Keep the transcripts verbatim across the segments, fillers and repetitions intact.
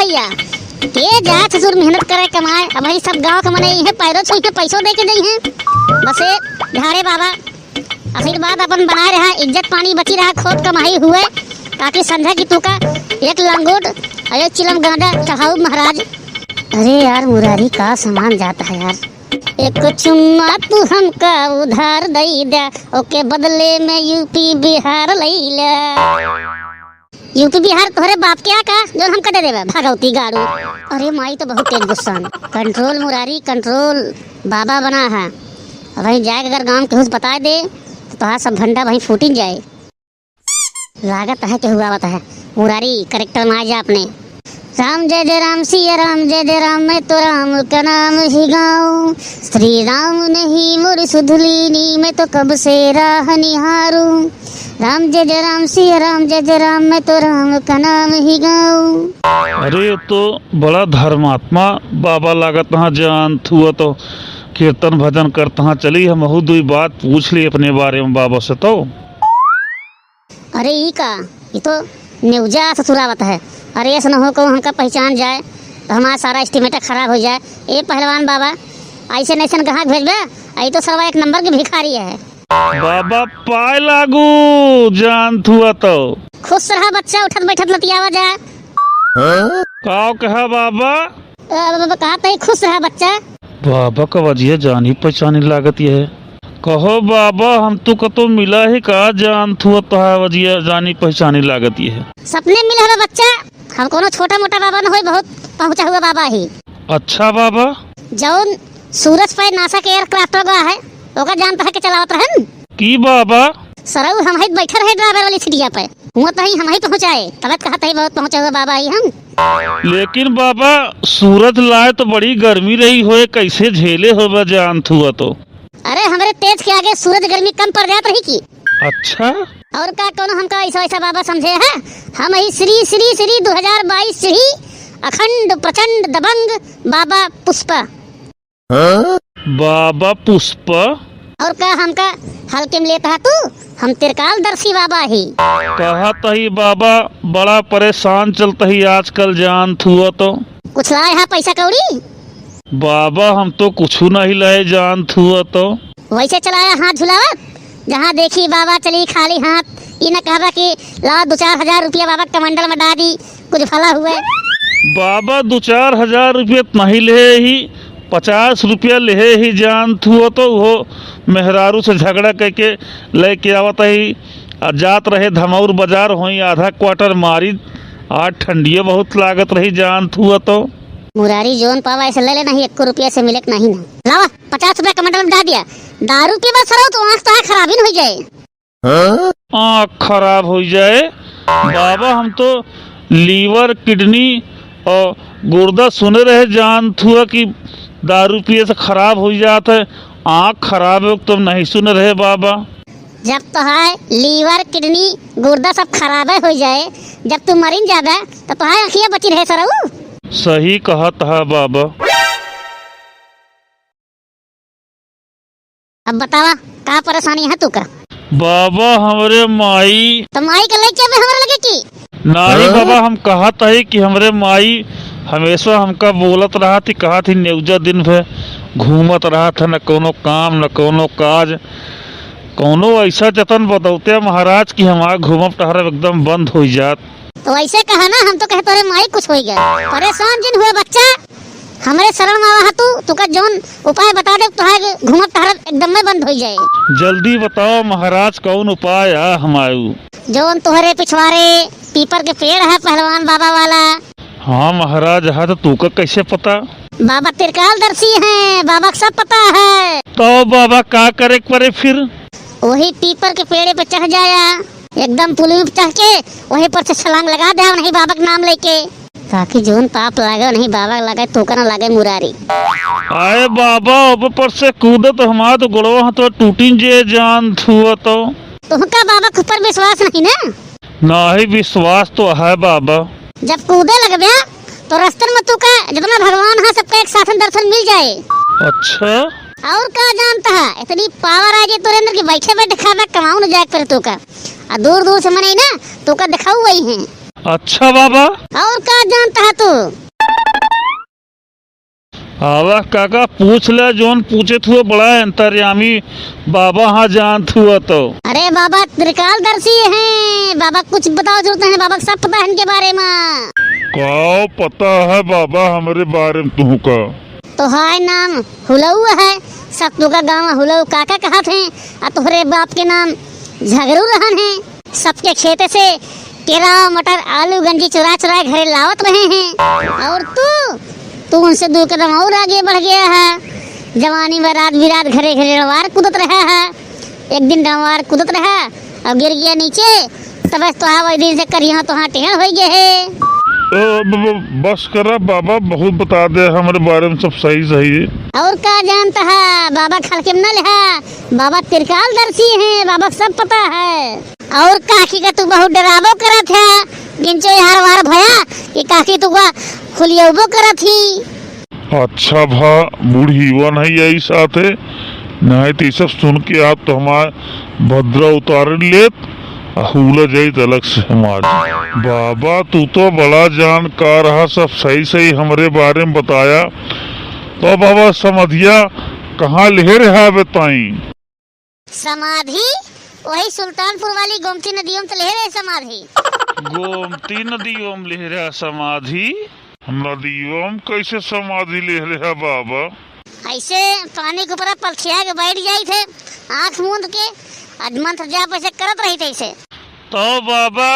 भैया, के जाए ससुर मेहनत करे कमाए, अबहीं सब गाँव के मने इहे पैरो छुई के पैसो दे के दई हैं। बसे झाड़े बाबा, आशीर्वाद अपन बनाए रहा, इज्जत पानी बची रहा, खूब कमाई हुए, ताकि संझा की तूका एक लंगोट और एक चिलम गांजा चढ़ाऊ महाराज। अरे यार मुरारी, का सामान जाता है यार। एक चुम्मा तू हमका उधार दई दे, ओके बदले में यूपी बिहार लई ले। यूपी बिहार तोहरे बाप के आ का, जौन हमका दे देबे, भगौती गाड़ू। अरे माई तो बहुत तेज गुस्सा में। Control मुरारी, control। बाबा बना है। अब वहीं जाए के अगर गाँव के हुस बताए दे, तो तोहार सब भंडा वहीं फूटिन जाए। लागत है केहू आवत है। मुरारी, character में आ जा अपने। राम जय जय राम सिया राम जय जय राम, मैं तो राम का नाम ही गाऊं। श्री राम नहीं मोर सुधलीनी, मैं तो कब से राह निहारूं। राम जय जय राम सिया राम जय जय राम, मैं तो राम का नाम ही गाऊं। अरे, ये तो बड़ा धर्मात्मा बाबा लागत हैं जान थुआ तो। कीर्तन भजन करत हैं, चली हमहू दुई बात पूछ ली अपने बारे में बाबा से तो। अरे ई का, ई तो नेउजा ससुरावत है। अरे ऐसे न हो कहूँ हमका पहचान जाए तो हमारा सारा estimate खराब हो जाए। ए पहलवान बाबा, ऐसे नैसन ग्राहक भेजबे, ई तो सरवा एक नंबर के भिखारी है। बाबा पाए लागू जान थुआ तो। खुश रहा बच्चा, उठत बैठत लतियावा जाए। हाँ? का कहा बाबा? अ, ब-, ब-, कहा तई खुश रहा बच्चा। बाबा का वजिया जानी पहचानी लागत ये है। कहो बाबा, हम तो कतो मिला ही का जान थुआ तोहार वजिया जानी पहचानी लागत ये है। सपने मिला है बच्चा, हम कोनो छोटा मोटा बाबा न होई, बहुत पहुँचा हुआ बाबा ही। अच्छा बाबा। जौन सूरज पे NASA के aircraft होगा है, ओका जान तोहर के चलावत रहन। की बाबा? सरऊ हम ही बैठे रहे driver वाली सीटिया पे। हुआ तो ही हम ही पहुँचाए, तब कहत ही बहुत पहुँचा हुआ बाबा ही हम। लेकिन बाबा, सूरज लाए तो बड़ी गर्मी रही होए, कैसे झेले होबे जान थुआ तो? अरे, हमरे तेज के आगे सूरज गर्मी कम पड़ जात रही की? अच्छा। और का कोनो हमका ऐसा, ऐसा बाबा समझे है? हम ही श्री, श्री, श्री दो हजार बाईस से ही अखंड प्रचंड दबंग बाबा पुष्पा। बाबा पुष्पा? और का हमका हल्के में लेत हा तू? हम त्रिकालदर्शी बाबा ही। कहत ही बाबा, बड़ा परेशान चलत ही आजकल जान थुआ तो। कुछ लाए हा पैसा कौड़ी? बाबा, हम तो कुछ नहीं लाए जान थुआ तो। वैसे चलाया हाथ झुलावत, जहाँ देखी बाबा चली खाली हाथ। ई न कहबा कि लावा दो चार हजार रुपया बाबा के कमंडल में डाल दी, कुछ भला हुए। बाबा, दो चार हजार रुपया त नहीं लेहे ही, पचास रुपया लेहे ही जान थुआ तो। उहो मेहरारू से झगड़ा करके लेके आवत ही, आ जात रहे धमौर बाजार होई आधा quarter मारी। आज ठंडिया बहुत लागत रही जान थुआ तो। मुरारी, जौन पावा ऐसे ले ले, नहीं एको रुपया से मिले के नहीं ना। लावा, पचास रुपया कमंडल में डाल दिया। दारू पीबा सरऊ तो आँख तो खराब ही न हो जाए। आँख खराब हो जाए? बाबा, हम तो liver, kidney और गुर्दा सुने रहे जान थुआ कि दारू पिए से खराब हो जात है। आँख खराब हो तो नहीं सुने रहे बाबा। जब तोहार liver, kidney, गुर्दा सब खराबे हो जाए, जब तू मरिन जाबे, तो तोहार आँखिया बची रहे सरऊ। सही कहत है बाबा। अब बतावा, का परेशानी है तू का? बाबा, हमरे माई। तो माई के लेके अबे हमरे लगे की? नाही हाँ? बाबा, हम कहत हई कि हमरे माई हमेशा हमका बोलत रहत ही, कहत ही नेउजा दिन भर घूमत रहत है, न कौनो काम न कौनो काज। कौनो ऐसा जतन बतौते महाराज कि हमार घूमब टहरब एकदम बंद होइ जात। तो ऐसे कहा ना, हम तो कहे तोरे माई कुछ होइ गए। परेशान जिन हुए बच्चा, हमरे शरण में आवा तू, तुका जौन उपाय बता दे, तोहार घूमब टहरब एकदम में बंद होइ जाए। जल्दी बताओ महाराज, कौन उपाय है हमारू? जौन तोहरे पिछवारे पीपर के पेड़ है पहलवान बाबा वाला। हाँ महाराज, है तो तुका कैसे पता? बाबा त्रिकालदर्शी हैं, बाबा का सब पता है। तो बाबा का करे के पड़े फिर? वही पीपर के पेड़े पे चढ़ जाया, एकदम पुलवी पे चढ़ के वहीं पर से छलांग लगा दे, नहीं बाबा का नाम लेके। ताकि जौन पाप लागे, नहीं बाबा लागे, तोका ना लागे मुरारी। आए बाबा, ऊपर से कूदे तो हमार तो गोड़वा हाथ टूटिन जे जान थुआ तो। तुमका बाबा के ऊपर विश्वास नहीं ना? नाही, विश्वास तो है बाबा। जब कूदे लगबे तो रस्तन में तुका जितना भगवान है सबका एक साथ दर्शन मिल जाए। अच्छा। और का जानता है, इतनी power आ गई तोरे अंदर कि बैठे बैठे खाबे कमाऊ न जाए पर तुका। आ दूर दूर से मने ना तुका दिखाऊ वही हैं। अच्छा बाबा। और का जानत ह तू? आवा काका, पूछ ले, जौन पूछे थुआ, बड़ा अंतर्यामी बाबा हाँ जानत हुआ तो। अरे बाबा त्रिकालदर्शी हैं, बाबा कुछ बताओ जरूरत है, बाबा क सब पता है इनके बारे में। का पता है बाबा हमरे बारे में तुहका? तोहार नाम हुलऊ है, सब तुहका गाँव हुलऊ काका कहत हैं, आ तोहरे बाप के नाम झगरू रहन है। सबके खेते से केरा, मटर, आलू, गंजी चुरा चुरा घरे लावत रहे हैं। और तू, तू उनसे दो कदम और आगे बढ़ गया है। जवानी में रात बिरात घरे घरे डंडवार कूदत रहा है। एक दिन डंडवार कूदत रहा और गिर गया नीचे, तब तो वही दिन से करिया तोहार टेढ़ हो गए है। अ, ब-, ब-, बस करा बाबा, बहुत बता दे हमरे बारे में सब सही सही। और का जानत ह, बाबा क हल्के में न लेहा, बाबा त्रिकालदर्शी हैं, बाबा क सब पता है। और काकी का तू बहुत डराबो करत ह, गिंचो यार वार भया कि काकी तू का हुलियबो करत ही। अच्छा भा बूढ़ी वन है यही साथे, नहीं तो ये सब सुन के आप तो हमार भद्रा उतार लेत, आ हुला जाइत अलग से हमार। बाबा तू तो बड़ा जानकार ह, सब सही सही हमरे बारे में बताया। तो बाबा समाधिया कहाँ लेहे रहा बताई? समाधि वही सुल्तानपुर वाली गोमती नदियों में तो लेहे रहे समाधि। गोमती नदियों में लेहे रहा समाधि? नदियों में कैसे समाधि लेहे रहा बाबा? ऐसे पानी के ऊपर पलथिया के बैठ जाइत है, आँख मूंद के, अज मंत्र जाप ऐसे करत रही थे ऐसे। तो बाबा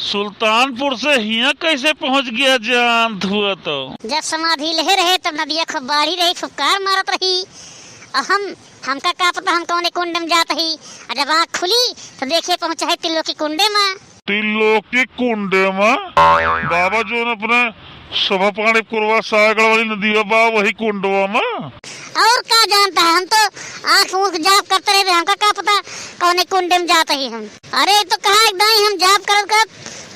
सुल्तानपुर से हियाँ कैसे पहुँच गया जानत हुआ तो? जब समाधि लेहे रहे तब नदिया खूब बाढ़ी रही, फुफकार मारत रही। और हम, हमका का पता हम कौने कुंड में जात ही। और जब आँख खुली तो देखे पहुँचा है तिल्लोकी कुंडे में। तिल्लोकी कुंडे में? बाबा जौन अपने शोभा पानी कुरवा सागड़ वाली नदिया बा वही कुंडवा में? और का जानत ह, हम तो आँख ऊँख जाप करते रहे, हमका का पता कौने कुंडे में जात ही हम। अरे ये तो कहा एक दाई हम जाप करत करत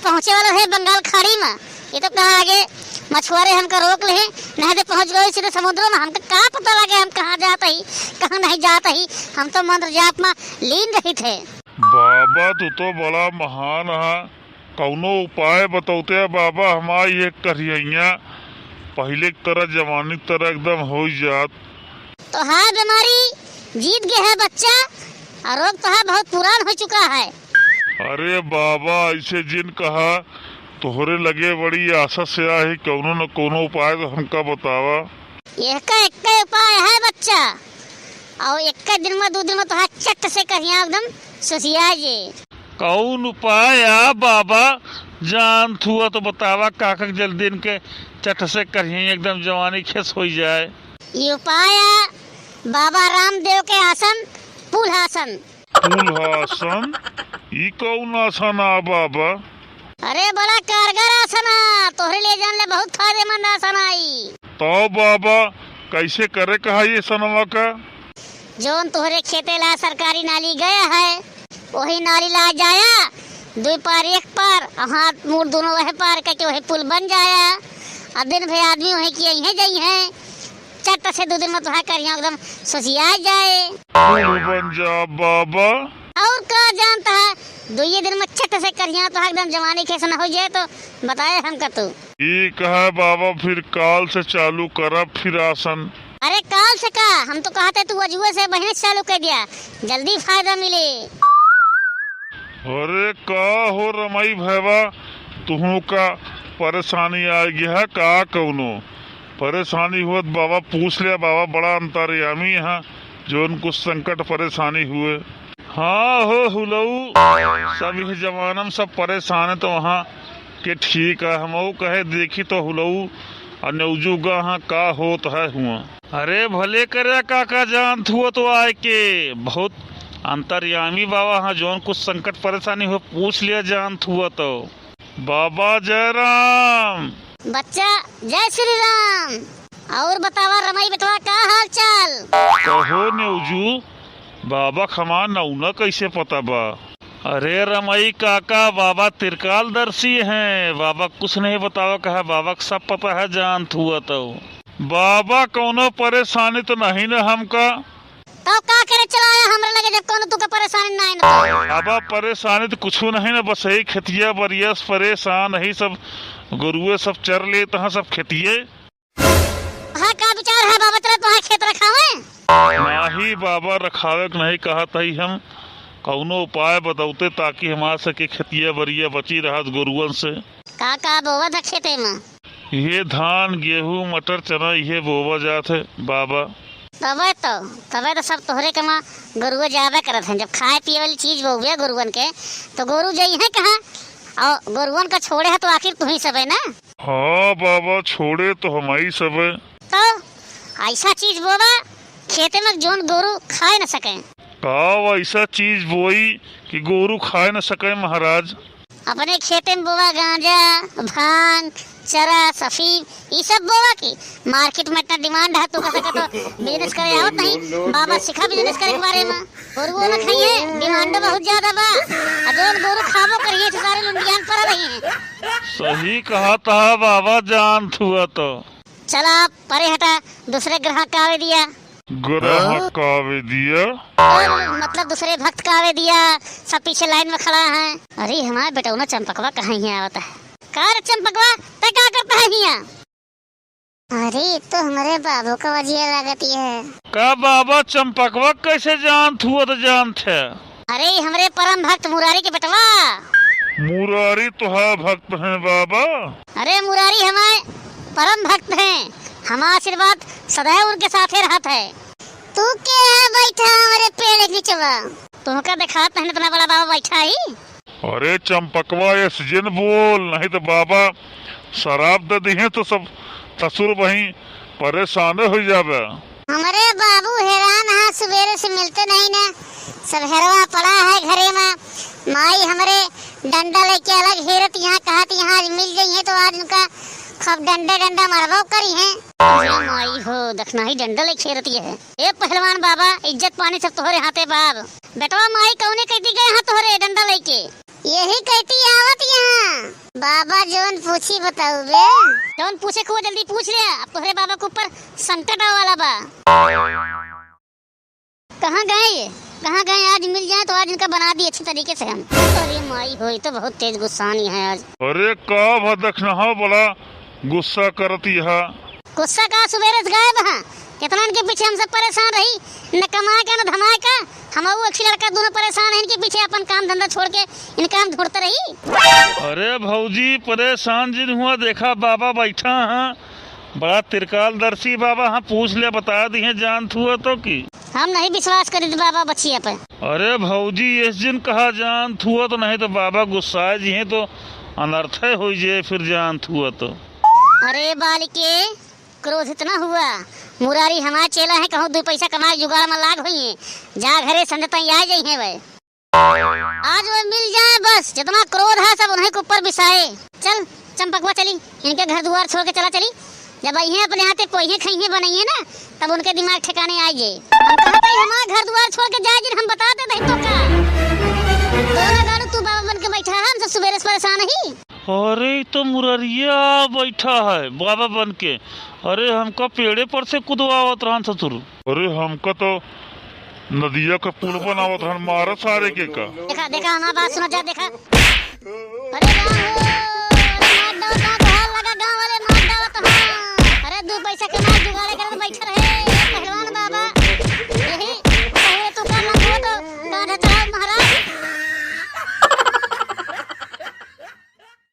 पहुँचे वाला है बंगाल खाड़ी में, ये तो कहा आगे मछुआरे हमका रोक ले, नहीं तो पहुँच गए सीधे समुद्र में। हमका का पता लगे हम कहाँ जात ही, कहाँ नहीं जात ही, हम तो मंत्र जाप में लीन रही थे। बाबा तू तो बड़ा महान ह, कौनो उपाय बतौते बाबा, हमार ये करिहइया पहिले की तरह, जवानी की तरह एकदम होइ जात। तोहार बीमारी जीत गए है बच्चा, और रोग तोहार बहुत पुरान हो चुका है। अरे बाबा ऐसे जिन कहा, तोहरे लगे बड़ी आशा से आही, कौनो न कौनो उपाय तो हमका बतावा। यहका एक्के उपाय है बच्चा, और एक्के दिन में दो दिन में तोहार चट से करिया एकदम सुसिया जे। कौन उपाय आ बाबा, जानत हुआ तो बतावा, काका के जल्दी इनके चट से करिया एकदम जवानी खेस होइ जाए। ये उपाय आ बाबा रामदेव के आसन, पुल्हासन। पुल्हासन? ई कौन आसन आ बाबा? अरे बड़ा कारगर आसन आ, तोहरे लिए जान ले बहुत फायदेमंद आसन आई। तो बाबा कैसे करे कहा ये सनवा का? जौन तोहरे खेते ला सरकारी नाली गया है, वही नाली ला जाया, दुई पार एक पार, हाथ मुड़ दोनों वह पार करके वही पुल बन जाया। अब दिन भर आदमी वहीं की यहीं जाई है, चट से दो दिन में तोहार करिया एकदम ससिया जाए। पुल बन जा बाबा। और का जानत ह, दुइये दिन में चट से करिया तोहार एकदम जवानी खेस न हो जाए तो बताए हमका तू। ई कहा बाबा, फिर काल से चालू करब फिर आसन। अरे काल से का, हम तो कहते तू अजुए से बहिने चालू कर दिया, जल्दी फायदा मिले। अरे का हो रमई भैया, तुहू का परेशानी आ गया है का? कौनो परेशानी हुआ त बाबा पूछ लिया, बाबा बड़ा अंतर्यामी है, जौन कुछ संकट परेशानी हुए। हाँ हो हुलऊ, सब इस जमाना में सब परेशान है तो वहाँ के ठीक है। हमऊ कहे देखी तो हुलऊ और नेउजू गा हाँ का होत है हुआ। अरे भले करे काका जानत हुआ तो आए के, बहुत अंतर्यामी बाबा हाँ, जौन कुछ संकट परेशानी हो पूछ लिया जानत हुआ तो। बाबा जय राम। बच्चा जय श्री राम। और बतावा रमई बेटवा का हाल चाल? कहो नेउजू, बाबा क हमार नौना कैसे पता बा? अरे रमई काका, बाबा त्रिकालदर्शी हैं, बाबा कुछ नहीं बतावा कहा, बाबा क सब पता है जानत हुआ तो। बाबा कौनो परेशानी तो नहीं न हमका? तो का करे चला आया हमरे लगे, जब कौनो तुका परेशानी नाहीं न तो? बाबा, परेशानी तो कुछू नहीं न, बस यही खेतिया बरिया से परेशान ही सब, गोरुए सब चर लेत हैं सब खेतिये। हाँ, का विचार है बाबा, चला तुम्हारे खेत रखावे? नाही बाबा, रखावे के नहीं कहत ही हम, कौनो उपाय बतौते ताकि हमार सके खेतिया बरिया बची रहत गोरुअन से। का का बोवत है खेते में? इहे धान, गेहूं, मटर, चना, इहे बोवा जात है बाबा। तबे तो, तबे तो सब तोहरे के माँ गोरुए जाबे करत हैं। जब खाए पिए वाली चीज बोवे गोरुअन के, तो गोरू जइहे कहाँ? और गोरुअन का छोड़े है तो आखिर तू ही सबे ना। हाँ बाबा, छोड़े तो हम ही सबे। तो ऐसा चीज बोवा खेते में जोन गोरू खाए न सके। का ऐसा चीज बोई कि गोरू खाए न सके महाराज? अपने खेते में बोवा गांजा, भांग, चरस, अफीम, ई सब बोवा की। मार्केट में इतना डिमांड है, तू कह सके तो बिजनेस करे आवत नहीं। बाबा सिखा बिजनेस करे के बारे में। गोरू न खाइए, डिमांड बहुत ज्यादा बा। आ जोन गोरू खाबो करिए, तो सारे लुंडियान पर रही हैं। सही कहत हा बाबा, जानत हुआ तो। चला परे हटा, दूसरे ग्राहक का आवे दिया। ग्राहक का आवे दिया? और मतलब दूसरे भक्त का आवे दिया, सब पीछे लाइन में खड़ा है। अरे हमारे बेटौना चंपकवा कहाँ हियाँ आवत है? का रे चंपकवा, तै का करत है हियाँ? अरे, ई तो हमरे बाबू का वजिया लागत है। का बाबा, चंपकवा कैसे जानत हुआ तो जानत है? अरे, ई हमरे परम भक्त मुरारी के बेटवा। मुरारी तोहार भक्त हैं बाबा? अरे मुरारी हमारे परम भक्त हैं, हमारा आशीर्वाद सदैव उनके साथे रहत है। तू के है बैठा हमरे पेड़ के निचवा? तुमका देखात नहीं, इतना बड़ा बाबा बैठा ही। अरे चंपकवा, ऐसे जिन बोल, नहीं तो बाबा शराब दे दिहे तो सब ससुर बहिन परेशाने हो जाबे। हमरे बाबू हैरान हा, सुबेरे से मिलते नहीं ना, सब हेरवा पड़ा है घरे में। माई हमरे डंडा लेके अलग हेरत यहाँ, कहत यहाँ आज मिल गई है तो आज उनका खूब डंडा डंडा मरबो करी है। अरे माई हो, देखना ही डंडा लेके हेरत ये है। ए पहलवान बाबा, इज्जत पानी सब तोहरे हाथे बाब। बेटवा माई कौने कहती गए हाँ तोहरे डंडा लेके? यही कहती आवत यहाँ। बाबा जौन पूछी बताऊ बे। जौन पूछे को जल्दी पूछ ले, अब तोहरे बाबा के ऊपर संकट आवे वाला बा। कहाँ गए ये? कहाँ गए? आज मिल जाए तो आज इनका बना दी अच्छे तरीके से हम। अरे माई हो, ये तो बहुत तेज गुस्सानी है आज। अरे का भा दखनहा बड़ा गुस्सा करती है। गुस्सा का, सुबेरे से गायब है। कितना इनके पीछे हम सब परेशान रही, न कमाए का न धमाए का। हम वो अच्छी लड़का दोनों परेशान है इनके पीछे, अपन काम धंधा छोड़ के इनका हम ढूंढते रही। अरे भौजी परेशान जिन हुआ, देखा बाबा बैठा हैं, बड़ा त्रिकालदर्शी बाबा, हाँ पूछ ले बता दी हैं जानत हुआ तो की। हम नहीं विश्वास करित बाबा बचिया पे। अरे भौजी, इस जिन कहा जानत हुआ तो, नहीं तो बाबा गुस्साए जी हैं तो अनर्थ हो जाए फिर जानत हुआ तो। अरे बालिके, क्रोधित न हुआ। मुरारी हमार चेला है, कहूँ दुइ पैसा कमाए जुगाड़ में लाग होई है। जा घरे संझ ताई आ जाई है वह। आज वह मिल जाए बस, जितना क्रोध है सब उन्हीं के ऊपर बिसाए। चल चंपकवा चली, इनके घर दुआर छोड़ के चला चली। जब अइहें अपने हाथे पोइहें खइहें बनइहें ना, तब उनके दिमाग ठिकाने आ जाए। हम कहत हई हमार घर दुआर छोड़ के जाए जिन, हम बता देत हई तो का। तोरा गाड़ू तू बाबा बन के बैठा है, हम सब सुबेरे से परेशान ही। अरे ई तो मुररिया बैठा है बाबा बन के। अरे हमका पेड़े पर से कुदवावत रहन ससुर। अरे हमका तो नदिया का पुल बनावत रहन, मारा सारे के का। देखा, देखा, हमार बात सुना जा, देखा। अरे राम हो।